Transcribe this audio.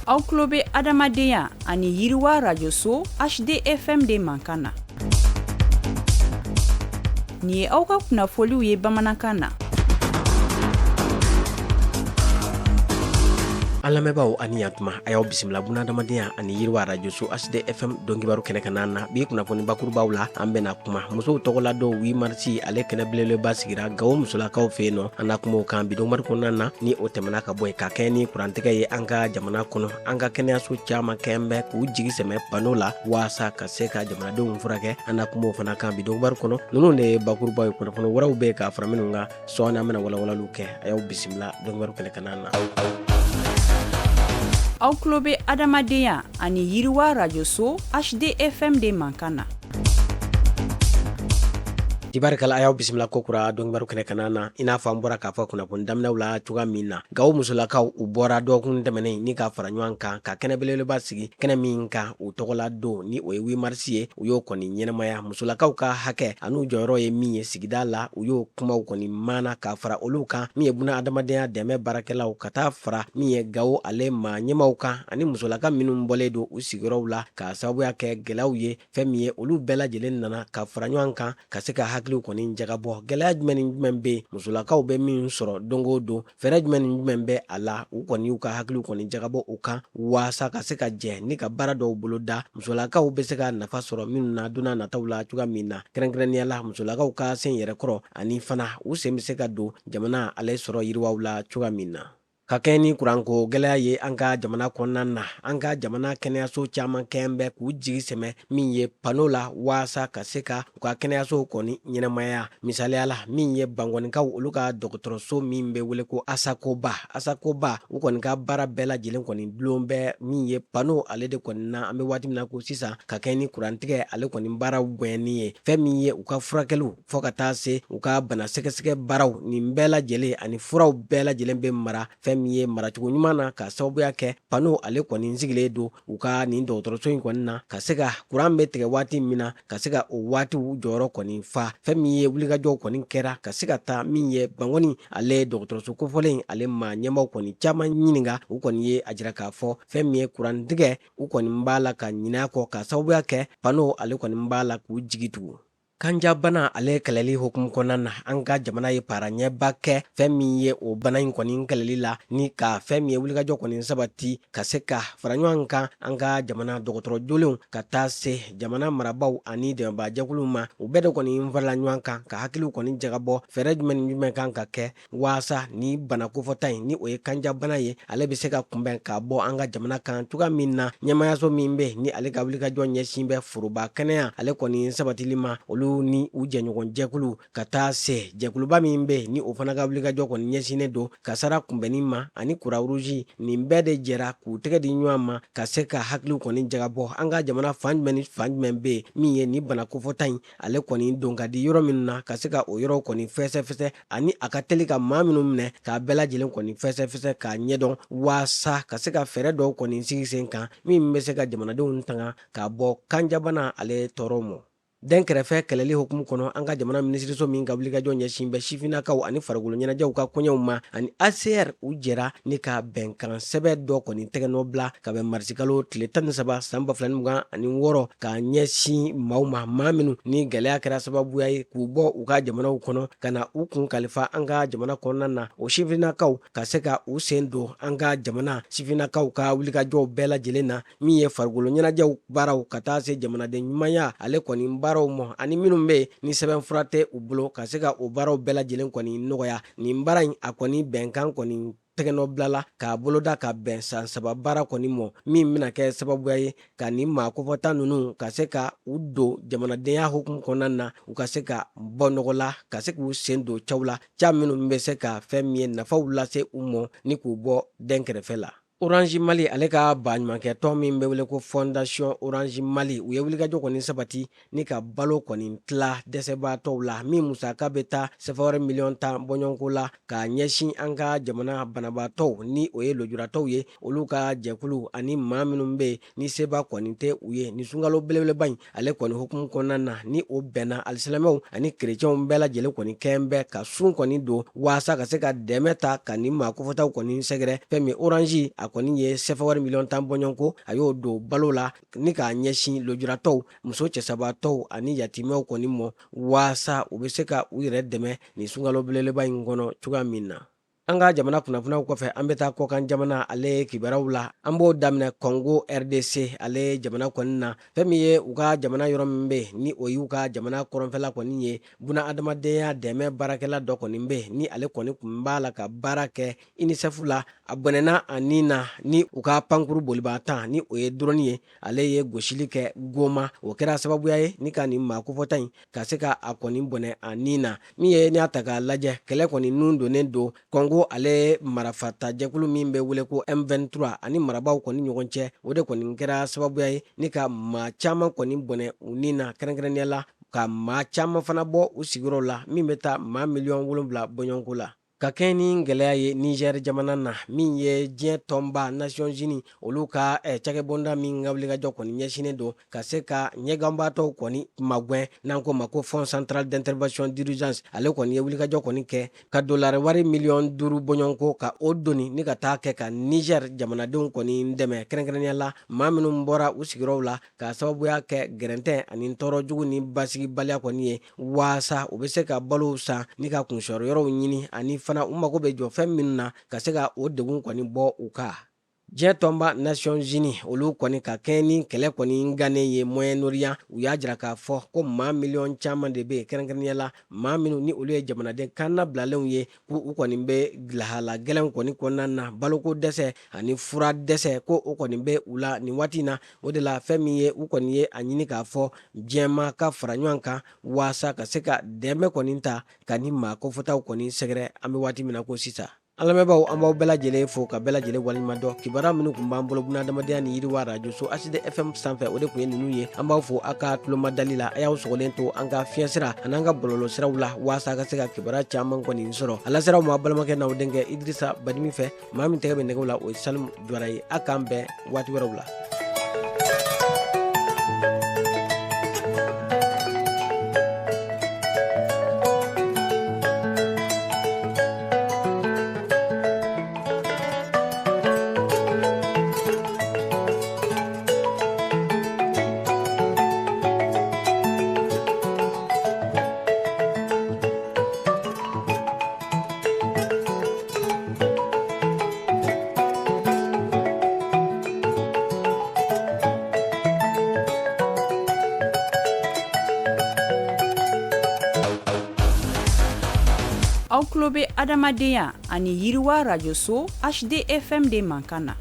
Aw tulo bɛ adamadenya ani yiriwa rajoso HDFM de mankan na. Nin ye aw ka kunnafoliw ye bamanankan na. An lamɛnbaaw ani yantuma, a y'aw bisimila bunadamadenya ani yiriwa arajoso HDFM donkibaru kɛnɛ kan na. Bi kunnafoni bakurubaw la, an bɛna kuma musow tɔgɔla don 8 marisi ale kɛnɛ belebeleba sigira Gawo musolakaw fɛ yen nɔ. An na kuma o kan bi donkibaru kɔnɔna na. Ni o tɛmɛna ka bɔ yen, ka kɛɲɛ ni kurantigɛ ye an ka jamana kɔnɔ, an ka kɛnɛyaso caman kɛn bɛ k'u jigi sɛmɛ pano la waasa ka se ka jamanadenw furakɛ. An na kuma o fana kan bi donkibaru kɔnɔ. Ninnu de ye bakurubaw ye, kunnafoni wɛrɛw bɛ ka fara minnu kan sɔɔni, an bɛna walawalaliw kɛ. A y'aw bisimila donkibaru kɛnɛ kan na. Aw tulo bɛ adamadenya ani yiriwa rajoso HDFM de mankan na. Tibarikala, a y'aw bisimila ko kura donkibaru kɛnɛ kan na. I n'a fɔ an bɔra k'a fɔ kunnafoni daminɛw la cogoya min na, Gawo musolakaw u bɔra dɔgɔkun tɛmɛnen ni ka fara ɲɔgɔn kan ka kɛnɛ belebeleba sigi, kɛnɛ min kan u tɔgɔla don ni o ye 8 marisi ye, u y'o kɔni ɲɛnamaya. Musolakaw ka hakɛ an'u jɔyɔrɔ ye min ye sigida la, u y'o kumaw kɔni maana ka fara olu kan, min ye buna adamadenya dɛmɛ baarakɛlaw ka taa fara min ye Gawo ale maa ɲɛmaw kan ani musolaka minnu bɔlen don u sigiyɔrɔw la k'a sababuya kɛ gɛlɛyaw ye. Fɛn min ye olu bɛɛ lajɛlen nana ka fara ɲɔgɔn kan ka se ka hakiliw kɔni jagabɔ. Gɛlɛya jumɛn ni jumɛn bɛ yen musolakaw bɛ min sɔrɔ don o don, fɛɛrɛ jumɛn ni jumɛn bɛ a la, u kɔni y'u ka hakiliw kɔni jagabɔ o kan waasa ka se ka jɛ ni ka baara dɔw boloda musolakaw bɛ se ka nafa sɔrɔ minnu na don n'a nataw la cogoya min na, kɛrɛnkɛrɛnnenya la musolakaw ka sen yɛrɛ kɔrɔ ani fana u sen bɛ se ka don jamana ale sɔrɔ yiriwaw la cogoya min na. Ka kɛɲɛ ni kuranko gɛlɛya ye an ka jamana kɔnɔna na, an ka jamana kɛnɛyaso caman kɛn bɛ k'u jigi sɛmɛ min ye pano la waasa ka se ka u ka kɛnɛyaso kɔni ɲɛnamaya. Misaliya la, min ye Bankɔnikaw olu ka dɔgɔtɔrɔso min bɛ wele ko Asakoba, Asakoba u kɔni ka baara bɛɛ lajɛlen kɔni dulon bɛ min ye pano ale de kɔni na an bɛ waati min na ko sisan, ka kɛɲɛ ni kurantigɛ ale kɔni baaraw bonyani ye. Fɛn min ye u ka furakɛliw fo ka taa se u ka bana sɛgɛsɛgɛ baaraw, nin bɛɛ lajɛlen ani furaw bɛɛ lajɛlen bɛ mara fɛn min ye maracogo ɲuman na, ka sababuya kɛ pano ale kɔni sigilen don u ka nin dɔgɔtɔrɔso in kɔni na, ka se ka kuran bɛ tigɛ waati min na, ka se ka o waatiw jɔyɔrɔ kɔni fa. Fɛn min ye wulikajɔw kɔni kɛra ka se ka taa min ye Bankɔni ale dɔgɔtɔrɔso kofɔlen ale maa ɲɛmaaw kɔni caman ɲininka, u kɔni ye a jira k'a fɔ fɛn min ye kurantigɛ, u kɔni b'a la ka ɲinɛ a kɔ, ka sababuya kɛ pano ale kɔni b'a la k'u jigi tugu. Kanjabana ale kɛlɛli hukumu kɔnɔna na, an ka jamana ye para ɲɛba kɛ fɛn min ye o bana in kɔni kɛlɛli la, ni ka fɛn min ye wulikajɔ kɔni sabati ka se ka fara ɲɔgɔn kan an ka jamana dɔgɔtɔrɔ jolenw ka taa se jamana marabaaw ani dɛmɛbaajɛkuluw ma. U bɛɛ de kɔni farala ɲɔgɔn kan ka hakiliw kɔni jagabɔ fɛɛrɛ jumɛn ni jumɛn kan ka kɛ waasa ni bana kofɔta in ni o ye kanjabana ye, ale bɛ se ka kunbɛn ka bɔ an ka jamana kan cogoya min na. Ɲɛmaayaso min bɛ ni ale ka wulikajɔ ɲɛsin bɛ foroba kɛnɛya ale kɔni sabatili ma, olu ni u jɛɲɔgɔn jɛkulu ka taa se jɛkuluba min bɛ ni o fana ka wulikajɔ kɔni ɲɛsinnen don kasara kunbɛnni ma ani Croix-Rouge, nin bɛɛ de jɛra k'u tɛgɛ di ɲɔgɔn ma ka se ka hakiliw kɔni jagabɔ an ka jamana fan jumɛn ni fan jumɛn bɛ yen min ye ni bana kofɔta in ale kɔni don ka di yɔrɔ minnu na, ka se ka o yɔrɔw kɔni fɛsɛfɛsɛ ani a ka teli ka maa minnu minɛ k'a bɛɛ lajɛlen kɔni fɛsɛfɛsɛ k'a ɲɛdɔn waasa ka se ka fɛɛrɛ dɔw kɔni sigi sen kan min bɛ se ka jamanadenw tanga ka bɔ kanjabana ale tɔɔrɔ ma. Dɛnkɛrɛfɛ kɛlɛli hukumu kɔnɔ, an ka jamana minisiriso min ka wulikajɔ ɲɛsin bɛ sifinnakaw ani farikolo ɲɛnajɛw ka koɲɛw ma ani ACR, u jɛra ni ka bɛnkan sɛbɛn dɔ kɔni tɛgɛnɔ bila ka bɛn marisikalo tile 13 san 2026 k'a ɲɛsin maaw ma, maa minnu ni gɛlɛya kɛra sababuya ye k'u bɔ u ka jamanaw kɔnɔ ka na u kun kalifa an ka jamana kɔnɔna na, o sifinnakaw ka se ka u sen don an ka jamana sifinnakaw ka wulikajɔw bɛɛ lajɛlen na, min ye farikolo ɲɛnajɛw baaraw ka taa se jamanaden ɲumanya ale kɔni baaraw ma, ani minnu bɛ yen ni sɛbɛnfura tɛ u bolo, ka se ka o baaraw bɛɛ lajɛlen kɔni nɔgɔya. Nin baara in a kɔni bɛnkan kɔni tɛgɛnɔ bilala k'a boloda ka bɛn san 3 baara kɔni mɔ, min bɛna kɛ sababuya ye ka nin maa kofɔta ninnu ka se ka u don jamanadenya hukumu kɔnɔna na, u ka se ka bɔ nɔgɔ la, ka se k'u sen don caw la, ca minnu bɛ se ka fɛn min ye nafaw lase u mɔ ni k'u bɔ dɛnkɛrɛfɛ la. Orange Mali ale ka baɲumankɛ tɔn min bɛ wele ko Fondation Orange Mali, u ye wulikajɔ kɔni sabati ni ka balo kɔni tila dɛsɛbaatɔw la, min musaka bɛ taa sefawari miliyɔn 10 bɔɲɔgɔnko la k'a ɲɛsin an ka jamana banabaatɔw ni o ye lujuratɔw ye, olu ka jɛkulu ani maa minnu bɛ yen ni seba kɔni tɛ u ye. Nin sunkalo belebeleba in ale kɔni hukumu kɔnɔna na, ni o bɛnna alisilamɛw ani kerecɛnw bɛɛ lajɛlen kɔni kɛn bɛ ka sun kɔni don waasa ka se ka dɛmɛ ta ka nin maa kofɔtaw kɔni sɛgɛrɛ. Fɛn min Orange a A kɔni ye sɛfawari miliyɔn 10 bɔɲɔgɔnko, a y'o don balo la ni k'a ɲɛsin lujuratɔw, muso cɛsabaatɔw ani yatimɛw kɔni mɔ, waasa u bɛ se ka u yɛrɛ dɛmɛ nin sunkalo belebeleba in kɔnɔ cogoya min na. An ka jamana kunnafoniyaw kɔfɛ, an bɛ taa kɔkan jamana ale kibaruyaw la. An b'o daminɛ Congo RDC ale jamana kɔni na. Fɛn min ye u ka jamana yɔrɔ min bɛ yen, ni o y'u ka jamana kɔrɔnfɛla kɔni ye, buna adamadenya dɛmɛ baarakɛla dɔ kɔni bɛ yen, ni ale kɔni tun b'a la ka baara kɛ UNICEF la. A bɔnɛna a ni na ni u ka pankuru bolibaa tan, ni o ye drone ye, ale ye gosili kɛ Goma. O kɛra sababuya ye ni ka nin maa kofɔta in ka se ka a kɔni bɔnɛ a ni na. Min ye n'i y'a ta k'a lajɛ, kɛlɛ kɔni nun donnen don Kɔngo ale marafatajɛkulu min bɛ wele ko M23 ani marabaaw kɔni ɲɔgɔn cɛ. O de kɔni kɛra sababuya ye ni ka maa caman kɔni bɔnɛ u ni na, kɛrɛnkɛrɛnnenya la ka maa caman fana bɔ u sigiyɔrɔw la, min bɛ taa maa miliyɔn 7 bɔɲɔgɔnko la. Ka kɛɲɛ ni gɛlɛya ye Niger jamana na, min ye diɲɛ tɔnba Nations Unies olu ka cakɛbonda min ka wulikajɔ kɔni ɲɛsinnen don ka se ka ɲɛganbaatɔw kɔni magɛn, n'an ko ma ko Fonds central d'intervention d'urgence, ale kɔni ye wulikajɔ kɔni kɛ ka dolari wari miliyɔn 5 bɔɲɔgɔnko ka o doni ni ka taa kɛ ka Niger jamanadenw kɔni dɛmɛ, kɛrɛnkɛrɛnnenya la maa minnu bɔra u sigiyɔrɔw la k'a sababuya kɛ gɛrɛntɛ ani tɔɔrɔ jugu ni basigibaliya kɔni ye, waasa u bɛ se ka balow san ni ka kunsɔrɔ yɔrɔw ɲini, ani fana u mago bɛ jɔ fɛn minnu na ka se ka o degun kɔni bɔ u kan. Diɲɛ tɔnba Nations Unies olu kɔni ka kɛɲɛ ni kɛlɛ kɔni gannen ye Moyen-Orient, u y'a jira k'a fɔ ko maa miliyɔn caman de bɛ yen, kɛrɛnkɛrɛnnenya la maa minnu ni olu ye jamanaden kannabilalenw ye, k'u u kɔni bɛ lahala gɛlɛnw kɔni kɔnɔna na, baloko dɛsɛ ani fura dɛsɛ, ko o kɔni bɛ u la nin waati in na. O de la fɛn min ye u kɔni ye a ɲini k'a fɔ diɲɛmaa ka fara ɲɔgɔn kan waasa ka se ka dɛmɛ kɔni ta ka ni maa kofɔtaw kɔni sɛgɛrɛ an bɛ waati min na ko sisan. An lamɛnbaaw, an b'aw bɛɛ lajɛlen fo ka bɛɛ lajɛlen waleɲuman dɔn. Kibaruya minnu tun b'an bolo bunadamadenya ni yiriwa arajoso HD FM sanfɛ, o de tun ye ninnu ye. An b'aw fo aw ka tulomadali la. A y'aw sɔgɔlen to an ka fiɲɛ sira ani an ka bɔlɔlɔ siraw la waasa ka se ka kibaruya caman kɔni sɔrɔ. A lasera aw ma balimakɛ n'aw denkɛ Idirisa Badimi fɛ. Maa min tɛgɛ bɛ nɛgɛw la, o ye Salimu Jara ye. A k'an bɛn waati wɛrɛw la. Aw tulo bɛ adamadenya ani yiriwa rajoso HDFM de mankan na.